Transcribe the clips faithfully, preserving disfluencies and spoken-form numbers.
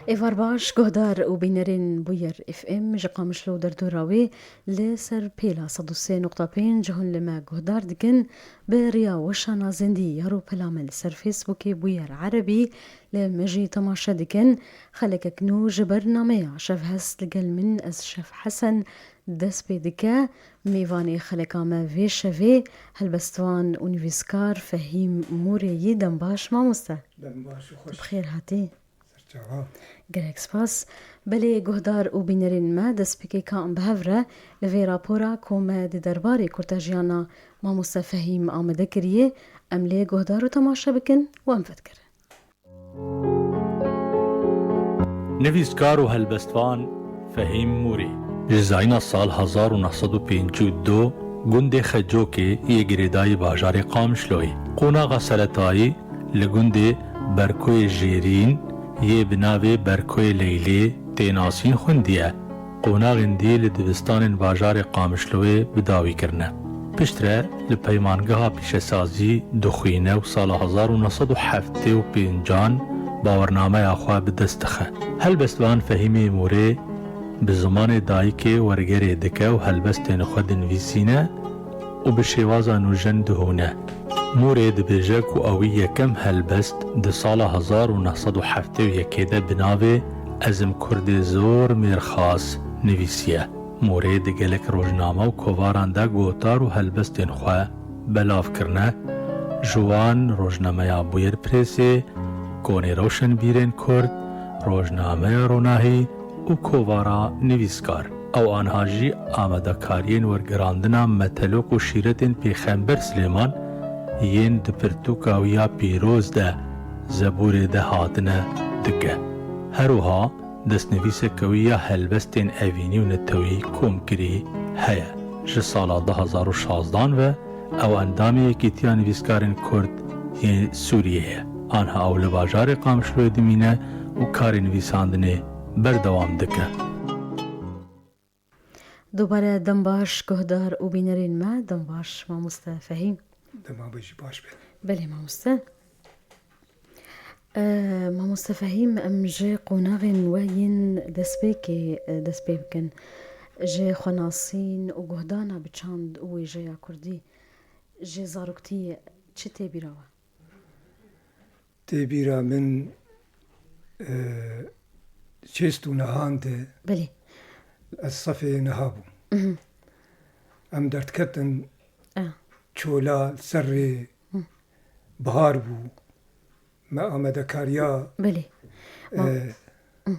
Êvar baş, guhdar û bînerên Bûyer F M ji Qamişlo û derdora wê li ser pêla sed û sê nokta pênc hûn li me guhdar dikin. Bi riya weşana zindî ya rûpela me li ser Facebookê Bûyer Erebî li me jî temaşe dikin. Xelekek nû ji bernameya Şevhest li gel min, ez Şef Hesen, dest pê dike. Mêvanê xeleka me vê şevê helbestvan û nivîskar Fehîm Mûrê yî. Dem baş mamoste. Dem baş û xweş. Bi xêr hatî. Serçava. Gelek spas. Belê guhdar û bînerên me, destpêkê ka em bi hev re li vê rapora ku me di derbarê kurtejiyana mamoste Fehîm amade kiriye, em lê guhdar û temaşe bikin û em vedigerin. Nivîskar û helbestvan Fehîm Mûrî. Ji zayîna sal hezar û neh sed û pêncî û du gundê Xecokê yê girêdayî bajarê Qamişloyê. Qonaxa seretayî li gundê Berkoyê Jêrîn yê bi navê Berkoyê Leylê tê nasîn xwendî ye. Qonaxên dî li dibistanên bajarê Qamişloyê bi dawî kirine. Piştre li peymangeha pîşesazî dixwîne û sala hezar û neh sed û heftê û pêncan bawernameya xwe bi dest dixe. Helbestvan Fehîmê Mûrê bi zimanê dayikê wergerê dike û helbestên xwe dinivîsîne û bi şêwaza nûjen dihûne. Mûrê dibêje ku ewî yekem helbest di sala hezar û neh sed û heftê û yekê de bi navê Ez im Kurdê Zor Mêrxas nivîsiye. Mûrê di gelek rojname û kovaran de gotar û helbestên xwe belav kirine. Ji wan rojnameya Bûyer Presê, Konê Rewşenbîrên Kurd, rojnameya Ronahî û kovara Nivîskar. Ew anha jî amadekariyên wergerandina metelok û şîretên Pêxember Silêman yên di pirtûka wî ya pîroz de Zebûrê de hatine dike. Her wiha destnivîseke wî ya helbestên evînî û netewî komkirî heye. Ji sala du hezar û şazdan ve ew endamê Yekîtiya Nivîskarên Kurd yên Sûriyê ye. Anha ew li bajarê Qamişloyê dimîne û karê nivîsandinê berdewam dike. Dubare dem baş guhdar û bînerên me, dem baş mamoste Fehîm. Dema we jî baş be. Belê mamoste. Ee, mamoste Fehîm, em ji qonaxên we yên destpêkê, e, dest pê bikin. Ji xwenasîn û guhdana bi çand û wêjeya kurdî, ji zaroktiyê çi tê bîra we? Tê bîra min, e, çêst û nehan de. Belê. Ez sefê neha bûm. Mhm. Em derdiketin Ah. çola li ser rê Hı. bihar bû. Me amadekariya, Belê. e, Ma- Hı.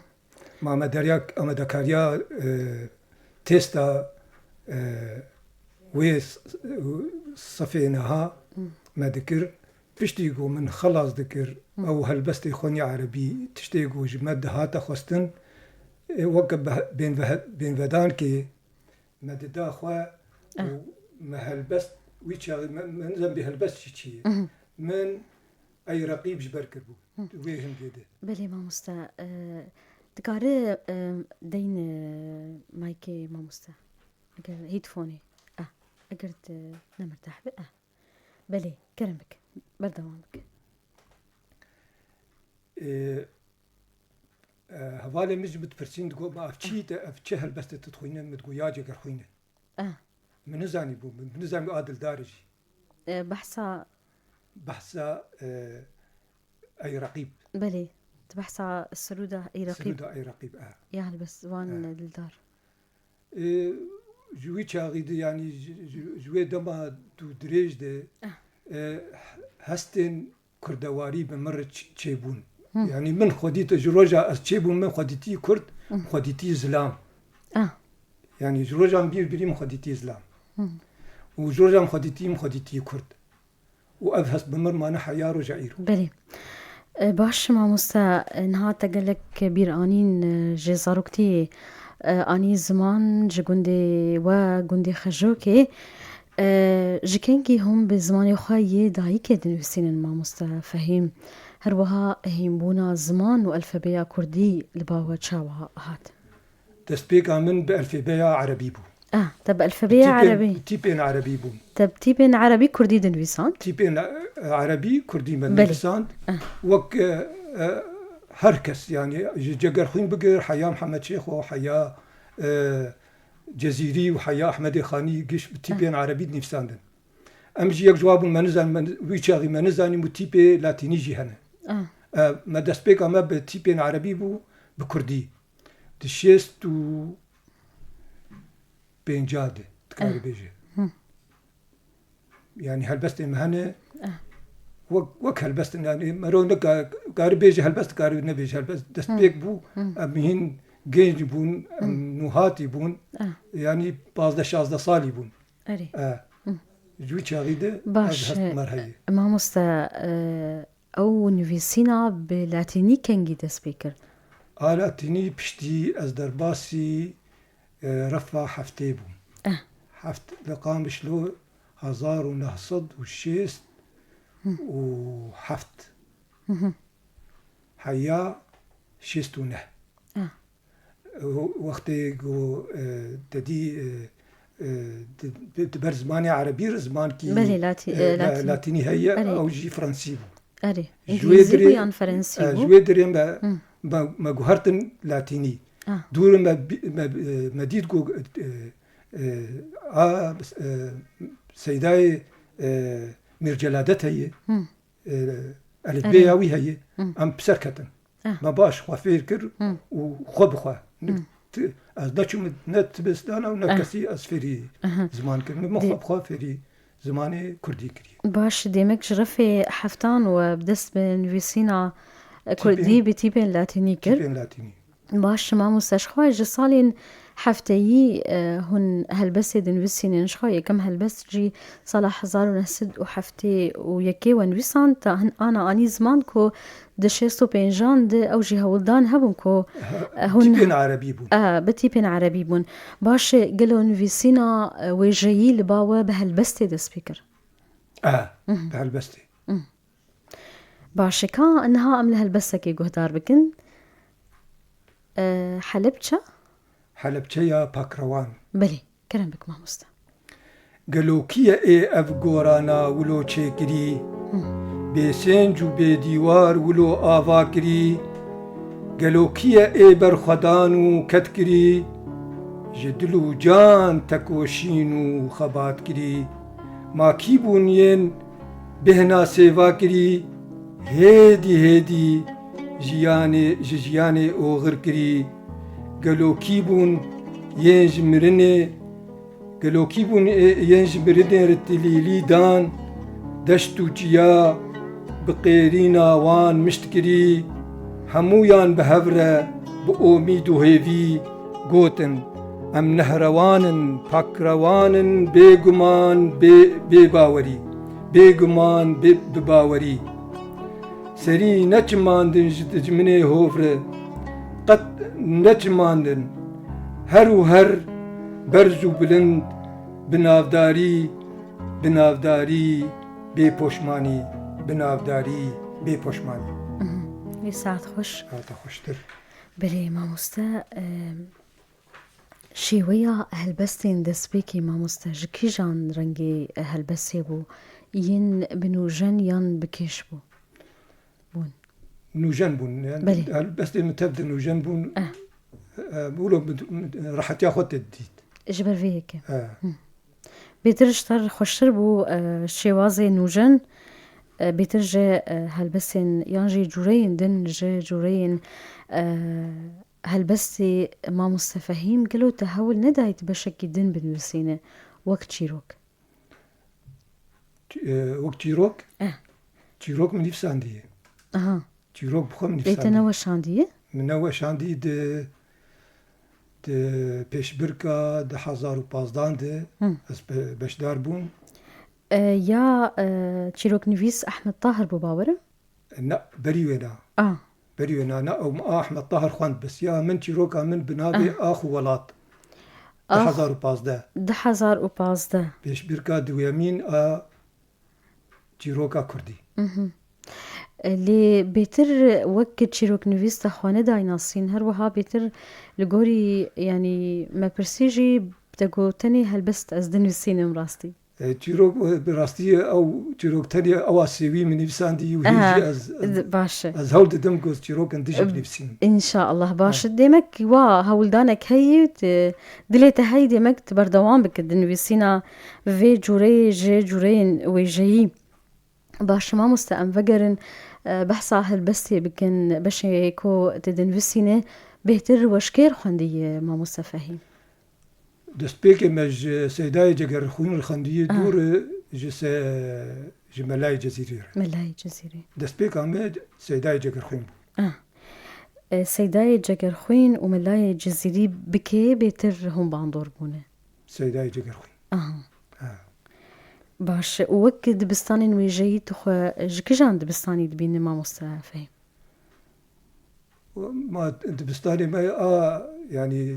me amaderiya-, amadekariya, e, têsta, e, wê s-, sefê neha Hı. me dikir. Piştî ku min xelas dikir, Hı. ew helbestê xwenî erebî, tiştê ku ji me dihate xwestin, e, weke beh-, bênvehe-, bênvedankê me dida xwe Ah. û me helbest wî çaxê me, me nizam bê helbest jî çi ye. Mhm. Min ey reqîb ji ber kiribû. Hı. Wê hingê de. Belê mamoste, e, dikare, e, deyn, e, maykê mamoste. Eger headphone-ê. Ah, eger tu nemirteh be, ah. Belê, kerem bik. Berdewam bik. Ê, e, hevalê min ji min dipirsîn, digot, "Ma ev çi te, ev çi helbestê tu dixwîne?" Min digot, "Ya cegerxwîne." Ah. Min nizanî bû, min nizanî a dildarê jî. E, behsa Behsa, e, Ey Reqîb. Belê, tu behsa Serûda Ey Reqîb. Serûda Ey Reqîb, e. Ya helbestvan E. dildar. E, ji wî çaxî de, yanî ji, ji, ji wê dema dû dirêj de, Eh. e, hestên kurdewarî bi min re ç-, çêbûn. Hı. Yanî min xwedî te ji roja ez çêbûm, min xwedîtî kurd, Hı. xwedîtî zilam. Ah. Yanî ji roja min bîr birî min xwedîtî zilam. Hı. Û ji roja min xwedîtî, min xwedîtî kurd. Û ev hest bi min mane heya roja îro. Belê. E, baş, mamoste, e, niha te gelek bîr anîn, e, ji zaroktiyê, e, anî ziman ji gundê we, gundê Xejokê. E, ji kengî hûn bi zimanê xwe yê dayikê dinivîsînin, mamoste Fehîm? Her wiha hînbûna ziman û elfebeya kurdî li ba we çawa hat? Destpêka min bi elfebeya erebî bû. Ah, te bi elfebeya Tîpên, erebî. tîpên erebî bûn. Te bi tîpên erebî kurdî dinivîsand? Tîpên, e, erebî kurdî me Belê. dinivîsand. Ah. Wek, e, e, Her kes, yani ji Cegerxwîn bigir, heya Mihemed Şêxo, heya, e, Cezîrî û heya Ehmedê Xanî, giş bi tîpên erebî dinivîsandin. Em jî yek ji wan bûn, me nizan, me, wî çaxî me nizanî bû tîpê latînî jî hene. Ah. E, me destpêka me bi tîpên erebî bû, bi kurdî. Di şêst û pênca de, dikarî Ah. bêje. Hı. Yani helbestên me hene, Ah. wek, wek helbestin, yani mero ne ka-, karî bêje helbest, karî nebêje helbest. Destpêk Hı. bû, Hı. em hîn genc bûn, em Hı. nûhatî bûn. Ah. Yani pazdeh şazdeh salî bûn. Erê. E, Hı. ji wî çaxî de Baş, ez heft e, mer heye. Mamoste, e, ew nivîsîna bi latînî kengî dest pê kir? A latînî piştî ez derbasî, e, refa heftê bûm. Eh. Heft, li Qamişlo hezar û neh sed û şêst û heft. Hı hı. Heya şêst û neh. Ah. Wextê ku, e, te dî, e, e, di, di, di ber zimanê erebî re zimankî, Latî-, e, e, la-, Latînî. Latînî heye, Erê. ew jî fransî bû. Erê. Ji wê Îngilîzî bû dirê, yan fransî e, bû? Ji wê dirê me, Hmm. me, me guhertin Latînî. Ah. Dûrê me bi-, me, e, me dît ku, e, e, a, e, Seydayê, e, Mîr Celadet heye. Hmm. E, elifbêya Erê. wî heye. Hmm. Em bi ser ketin. Ah. Me baş xwe fêr kir Hmm. û xwe bi xwe. Ne Hmm. ti-, ez neçûm ne dibistana û ne Ah. kesî ez fêrî Aha. ziman kir. Min xwe Dê- bi xwe fêrî zimanê kurdî kiriye. Baş, demek ji refê heftan we bi dest bi nivîsîna Tîpên- kurdî bi tîpên latînî kir. Tîpên latînî. Baş, mamoste, ji xwe ji salên hefteyî, e, hûn helbestê dinivîsînin. Ji xwe yekem helbest jî sala hezar û neh sed û heftê û yekê we nivîsand, ta hin ana anî ziman ku di şêst û pêncan de ew jî hewldan hebûn ku, e, hûn Tîpên erebî bûn. E, bi tîpên erebî bûn. Baş e, gelo nivîsîna, e, wêjeyî li ba we bi helbestê dest pê kir? E, Mhm. bi helbestê. Mhm. Baş e, ka niha em li helbestekê guhdar bikin. E, Helebçe? Helebçeya Pakrewan. Belê, kerem bik mamoste. Gelo kî ye ê ev gorana wilo çêkirî? Hı. Bê sênc û bê dîwar wilo ava kirî? Gelo kî ye ê berxwedan û ketkirî? Ji dil û can tekoşîn û xebat kirî. Ma kî bûn yên bêhna sêva kirî? Hêdî hêdî jiyanê, ji jiyanê oxir kirî. Gelo kî bûn yên ji mirinê Gelo kî bûn ê-, yên ji mirinê re tilîlî dan, deşt û çiya bi qêrîna wan mişt kirî, hemûyan bi hev re bi omîd û hêvî gotin, em nehrewan in, pakrewan in, bêguman, bê, bê bawerî, bêguman, bê, bi bawerî. Serî neçimandin ji dijminê hov re, qet neçimandin. Her û her berz û bilind, bi navdarî, bi navdarî, bê poşmanî, bi navdarî, bê poşmanî. Mhm. Wî saet xweş. Hate xweştir. Belê mamoste, em, Şêweya helbestên destpêkê mamoste ji kîjan rengê helbestê bû? Yên bi nûjen yan bi kêş bû? Bûn. Nûjen bûn. Yani Belê. helbestên min tev de nûjen bûn. Eh. E, wilo min, min rehetiya xwe te dît. Ji ber vê yekê. E. Hı. Bêtir ji te re xweştir bû, e, şêwazê nûjen, e, bêtir ji, e, helbestên yan jî cûreyên din ji cûreyên, e, Helbestê mamoste Fehîm, gelo te hewl nedayî tu beşekî din binivîsîne wek çîrok? Çî-, e, wek çîrok? Eh. Çîrok min nivîsandiye. Aha. Çîrok bi xwe min Lê te nivîsandiye. neweşandiye? Min neweşandî di, di pêşbirka du hezar û pazdan de Hı. ez be-, beşdar bûm. E, ya, e, çîroknivîs Ehmed Tahir bû, bawer im? Ne, berî wê ne. Ah. Berî wê ne, ne, ew Ahmet Tahir xwend bes. Ya min çîroka min bi navê Ah. Ax û Welat. Ah. Du hezar û pazdeh. Du hezar û pazdeh. Pêşbirka duyemîn a çîroka kurdî. Mhm. Lê bêtir wek çîroknivîs te xwe nedayî nasîn. Her wiha bêtir li gorî, yanî, mepirsî jî te got, tenê helbest ez dinivîsînim rastî. E, çîrok, e, bi rastî ew çîrok tenê ewa sêwî min nivîsandî û hîn Aha, jî ez, d-, baş e. Ez hewl didim ku ez çîrokin din jî binivîsînim. İnşallah baş e. Ha. Demek ki wa hewldanek heyî, tu, dilê te heyî, demek tu berdewam bike di nivîsîna vê cûreyê ji cûreyên wêjeyî. Baş e mamoste, em vegerin, e, behsa helbestê bikin, beşê ku tu dinivîsînê bêhtir weşkêr xwendiye mamoste Fehîm. Destpêkê me ji Seydayê Cegerxwîn re xwendiye, Ah. dû re ji se-, ji Melayê Cezîrî re. Melayê Cezîrî. Destpêka me Seydayê Cegerxwîn bû. Ah. E, Seydayê Cegerxwîn û Melayê Cezîrî bi kê bêtir hûn bandor bûne? Seydayê Cegerxwîn. Aha. Ha. Baş e. Û wek dibistanên wêjeyî tu xwe ji kijan dibistanî dibînî mamoste Fehîm? Ma dibistanê me a, yanî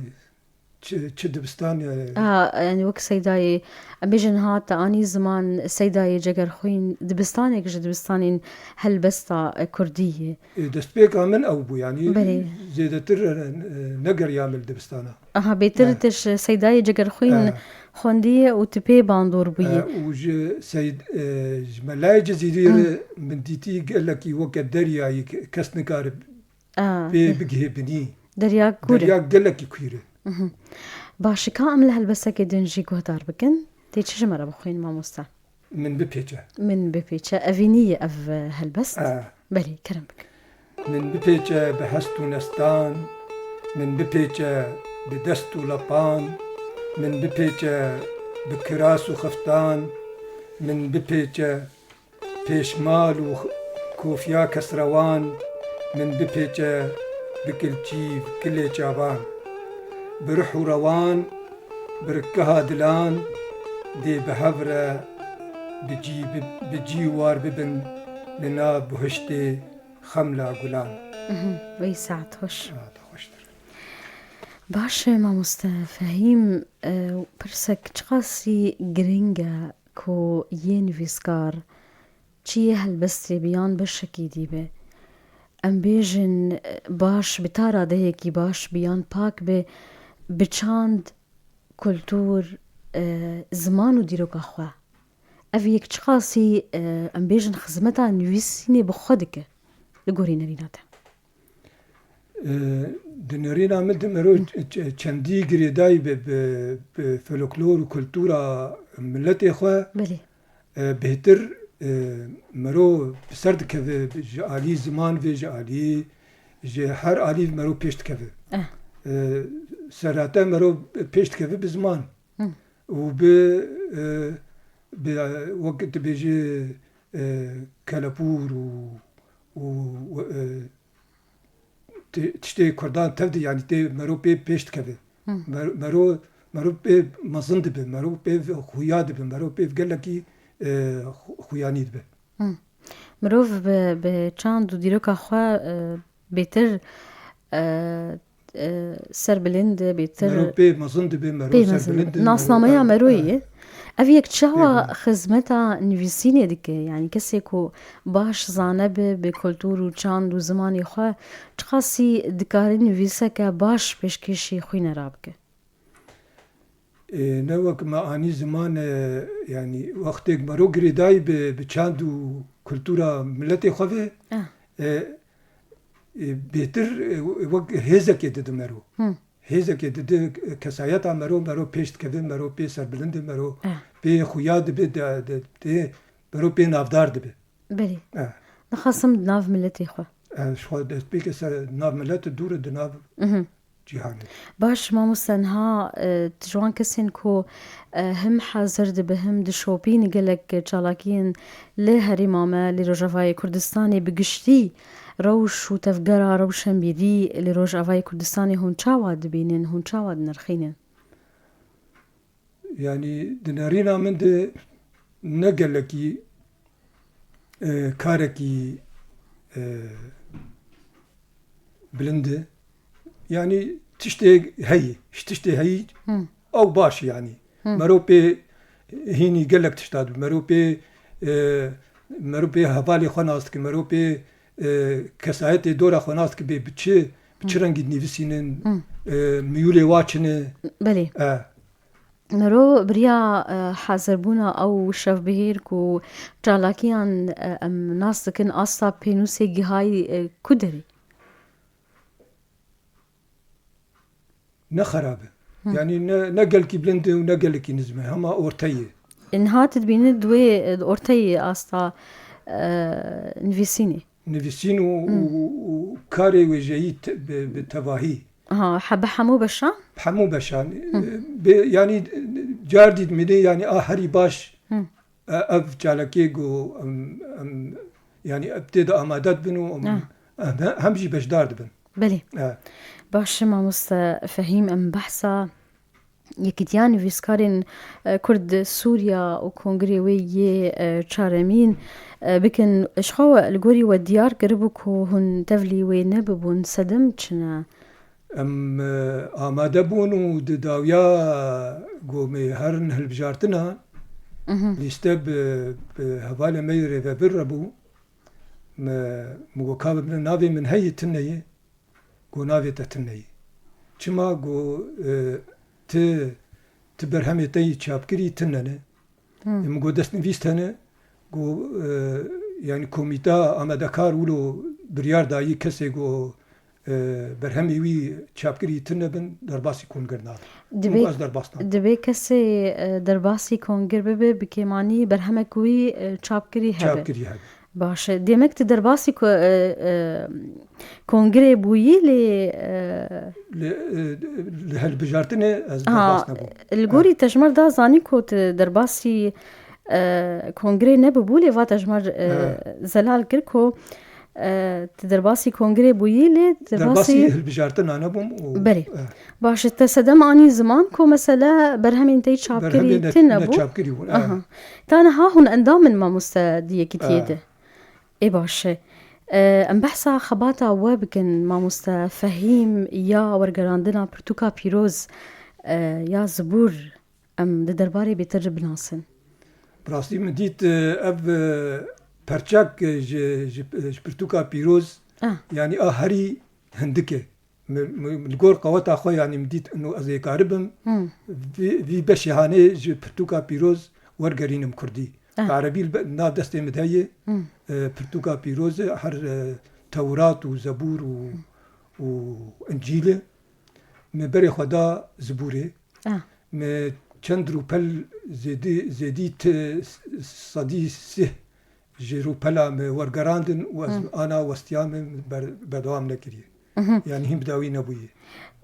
çi, çi dibistan, e, A, yanî wek Seydayê, em bêjin ha te anî ziman Seydayê Cegerxwîn, dibistanek ji dibistanên helbesta, e, kurdî ye. E, destpêka min ew bû, yanî Belê. zêdetir, e, e, negeriya min li dibistana. Aha, bêtir Eh. tu ji Seydayê Cegerxwîn Eh. xwendiye û tu pê bandor bûyî. Eh, û ji Seyd-, eh, ji Melayê Cezîrî Hı. re min dîtî gelekî weke deryayî ke-, kes nikare Ah. pê bigihê binî. Derya kûr e. Derya gelekî kûr e. Mhm. Baş e, ka em li helbestekê din jî guhdar bikin. Tê çi ji me re bixwîn mamoste? Min bipêçe. Min bipêçe. Evînî ye ev, e, helbest? E. Belê, kerem bike. Min bipêçe bi hest û nestan, min bipêçe bi dest û lepan, min bipêçe bi kiras û xiftan, min bipêçe pêşmal û kofiya kesrewan, min bipêçe bi kilçî, bi kilê çavan. Bi ruh û rewan, bi rikkeha dilan, dê bi hev re bi cî bi, bi cî war bibin li nav buhiştê xemla gulan. Mhm, wey saet xweş. Saet xweştir. Baş e, mamoste Fehîm, e, pirsek çiqasî giring e ku yê nivîskar çi yê helbestê bi yan beşekî dî be. Em bêjin, e, baş bi ta radeyekî baş bi yan pak be, bi çand, kultur, e, ziman û dîroka xwe. Ev yek çiqasî, e, em bêjin xizmeta nivîsînê bi xwe dike li gorî nerîna te? E, di nerîna min de mero ç-, çendî girêdayî bi, bi, bi folklor û kultura miletê xwe. Belê. E, bêhtir, e, mero bi ser dikeve ji alî ziman ve, ji alî, ji her alî mero pêş dikeve. Eh. E, serate mero pêş dikeve bi ziman. Hı. Û bi, e, bi, wek dibêjî, e, kelepûr û, û, e, ti-, tiştê Kurdan tev de, yanî tê mero pê pêş dikeve. Hı. Mer-, mero, mero pê mezin dibe, mero pê xuya dibe, mero pê gelekî, e, xu-, xuyanî dibe. Hı. Mirov bi, bi çand û dîroka xwe, e, bêtir, e, e, serbilind e, bêtir Mero pê mezin dibe, mero pê mezin serbilind dibe, e, nasnameya mero, meroyê e. Ev yek çawa Pê mezin. xizmeta nivîsînê dike? Yanî kesê ku baş zane be, bi kultur û çand û zimanê xwe, çiqasî dikare nivîseke baş pêşkêşî xwînera bike? E, ne wek me anî ziman, e, yanî wextêk mero girêdayî bi, bi çand û kultura miletê xwe ve, Ah. e, e, bêtir, e, wek hêzekê dide mero. Hı. Hêzekê dide, e, kesayeta mero, mero pêş dikeve, mero pê serbilind e, mero Eh. pê xuya dibe, de, de, de, mero pê navdar dibe. Belê. Eh. Dixwazim di nav miletê xwe. Eh, ji xwe destpêkê ser nav milet dûr e, di nav Mhm. cîhanê. Baş, mamoste, niha, e, tu ji wan kesên ku, e, him hazir dibe, him dişopîne gelek çalakiyên li herêma me, li Rojavayê Kurdistanê bi giştî, rewş û tevgera rewşenbîrî li Rojavayê Kurdistanê hûn çawa dibînin, hûn çawa dinirxînin? Yanî di nerîna min de ne gelekî, e, karekî, e, bilind e. Yanî tiştê heyî, ji tiştê heyî Hı. ew baş e yanî. Hı. Mero pê hînî gelek tişta dibe. Mero pê, e, mero pê hevalê xwe nas dike. Mero pê, e, kesayetê dora xwe nas dike. Bê bi çi, bi çi Hı. rengî dinivîsînin, Hı. e, miyûlê wa çi ne? Belê. E. Miro biriya, e, hazirbûna ew şevbihêr ku çalakiyan, e, em nas dikin, asta pênûsê gihayî, e, ku derê? Ne xerab e. Hı. Yani ne, ne gelkî bilind e û ne gelekî nizm e. Hema orteyê. Niha tu dibînî di wê, e, di orteyê asta, e, nivîsînê. Nivîsîn û, Hı. û, û karê wêjeyî te-, bi, bi tevahî. Ha, he, bi hemû beşan? Bi hemû beşan. Hı. E, bi, yani, e, cardî dimînî, yani, a herî baş, Hı. e, ev çalakê ku em, em, yani, ev tê de amade dibin û em, Ha. em he-, hem jî beşdar dibin. Belê. E. Baş e, mamoste Fehîm, em behsa Yekîtiya Nivîskarên, e, Kurd Sûriya û Kongrê wê yê, e, çaremîn, e, bikin. Ji xwe li gorî we diyar kiribû ku hûn tevlî wê nebibûn. Sedem çi ne? Em, e, amade bûn û di dawiya ku me herin hilbijartina, Mhm. lîste bi, bi hevalê me yê rêvebir re bû. Me, min got, ka bibine navê min heye, tune ye. Got, navê te tune ye. Çima? Got, e, ti, ti berhemê te yî çapkirî tune ne. Hmm. Min got, destnivîs tene. Got, e, yani komîta amadekar wilo biryar dayî kesê ku, e, berhemê wî çapkirî tune bin, derbasî kongir nabe. Dibê, Min got, ez derbas nam. Dibê kesê, e, derbasî kongir bibe, bi kêmanî berhemek wî, e, çapkirî hebe. Çapkirî hebe. Baş e. Demek tu derbasî ku, e, e, kongrê bûyî lê, e, Li, e, li hilbijartinê ez Ha, derbas nebûm. Li gorî Ha. te ji me re da zanî ku tu derbasî, e, kongrê nebibû, lê va te ji me re, e, Ha. zelal kir ku, e, tu derbasî kongrê bûyî, lê Derbasî derbasî hilbijartina nebûm û, Belê. e. Baş e, te sedem anî ziman ku mesele berhemên te yî çapkirî Berhemên ne, tune ne bû. çapkirî bûn, e. Aha. Ta niha hûn endam in, mamoste, di yekîtiyê E. de. Ê baş e. E, em behsa xebata we bikin, mamoste Fehîm, ya wergerandina pirtûka pîroz, e, ya zibûr, em di derbarê bêtir binasin. Bi rastî min dît, e, ev, e, perçek, e, ji, ji, ji pirtûka pîroz, Ah. yanî a herî hindik e. Min, min, li gor qeweta xwe, yanî min dît, ino ez ê karibim Hmm. vî, vî beşê hanê ji pirtûka pîroz wergerînim kurdî. Ah. Bi erebî li be-, nav destê min de ye, Hmm. e, pirtûka pîroz e, her, e, Tewrat û Zebûr û, û Încîl e. Min berê xwe da Zibûrê. Ah. Min çend rûpel zêdî, zêdî ti sedî sih ji rûpela min wergerandin û ez Hı. ana westiya min ber-, berdewam nekiriye. Mhm. Yani hîn bi dawî nebûye.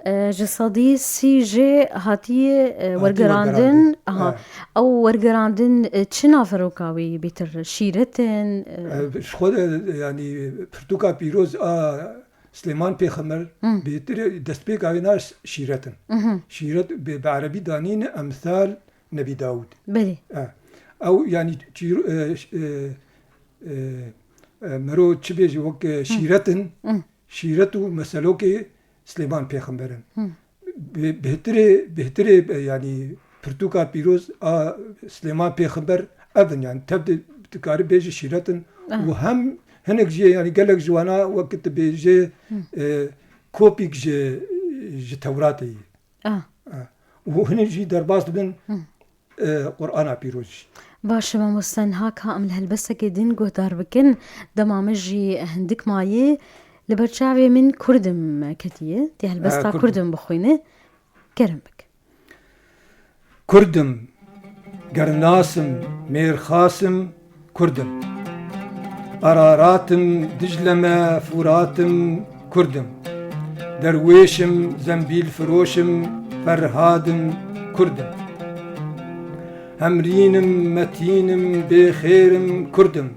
E, ji sedî sî jê hatiye, e, Hatiye wergerandin. wergerandin. Aha. Evet. Ew wergerandin, e, çi naveroka wê bêtir şîret in, e? E, ji xwe de, yani pirtûka pîroz a Silêman Pêxember Hı. bêtir e, destpêka wê na şîret in. Mhm. Şîret bi, bi erebî danîne emsal Nebî Dawûd. Belê. E, ew yani çîro-, e, ş-, e, e, e, mero çi bêjî wek, e, Hı. şîret in, Hı. şîret û meselokê Silêman Pêxember in. Hı. Bi-, bêhtirê, bêhtirê, e, yani pirtûka pîroz a Silêman Pêxember ev in yani tev de dikare bêje şîret in Ah. û hem hinek jî yani gelek ji wana wek tu bêjê, Hı. e, kopîk ji, ji Tewratê ye. Ah. E, û hinek jî derbas dibin, Hı. e, Qur'ana Pîroz jî. Baş e, mamoste, niha ka em li helbestekê din guhdar bikin, dema me jî hindik mayî, li ber çavê min Kurdim ketiye, tê helbesta E, Kurdim. Kurdim bixwîne, kerem bik. Kurdim, ger nasim, mêrxasim, Kurdim. Ararat im, Dicle me, Furat im, Kurdim. Derwêş im, zembîlfiroş im, Ferhad im, Kurdim. Hemrîn im, Metîn im, Bêxêr im, Kurdim.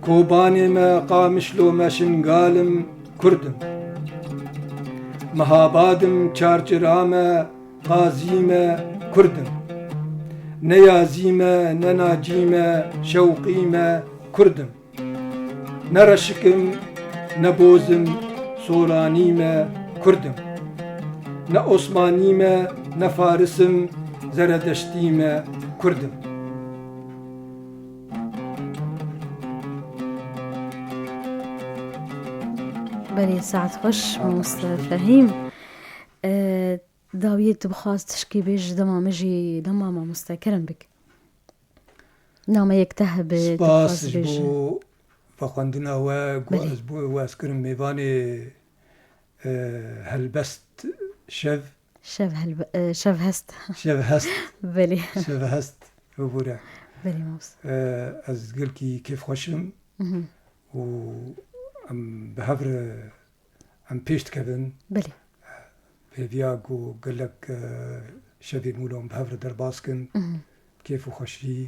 Kobanê me, Qamişlo me, Şingal im, Kurdim. Mihabad im, Çarçira me, Qazî me, Kurd im. Ne Yazî me, ne Nacî me, Şewqî me, Kurd im. Ne Reşik im, ne Boz im, Soranî me, Kurd im. Ne Osmanî me, ne Faris im, Zeredeştî me, Kurd im. Belê, saet xweş, mamoste Fehîm. E, Dawiyê tu bixwaz tişkî bêj, dema min jî dema mamoste kerem bik. Nameyek te hebe, tu Spas bixwaz ji bêj. Bo vexwendina we ku Belê. Ez bo we ez kirim mêvanê e, helbest şev, Şev helbe, e, şev hest. Şev hest, Belê. Şev hest bibûre. Belê mamoste. E, ez gelkî kêfxweş im Mhm. û em bi hev re em pêş dikevin. Belê. Hêviya ku gelek e, şevên wilo em bi hev re derbas kin. Mhm. Kêf û xweşî.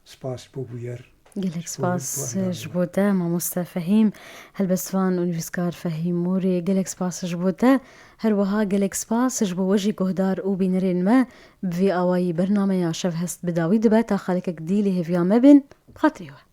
Spas ji bo bûyer. Gelek Ji bo spas guhdarina ji we. Bo te mamoste Fehîm. Helbestvan û nivîskar Fehîm Mûrê, gelek spas ji bo te. Her wiha gelek spas ji bo we jî guhdar û bînerên me. Bi vî awayî bernameya Şev Hest bi dawî dibe, ta xalekek dî lê hêviya me bin. Bi xatirê we.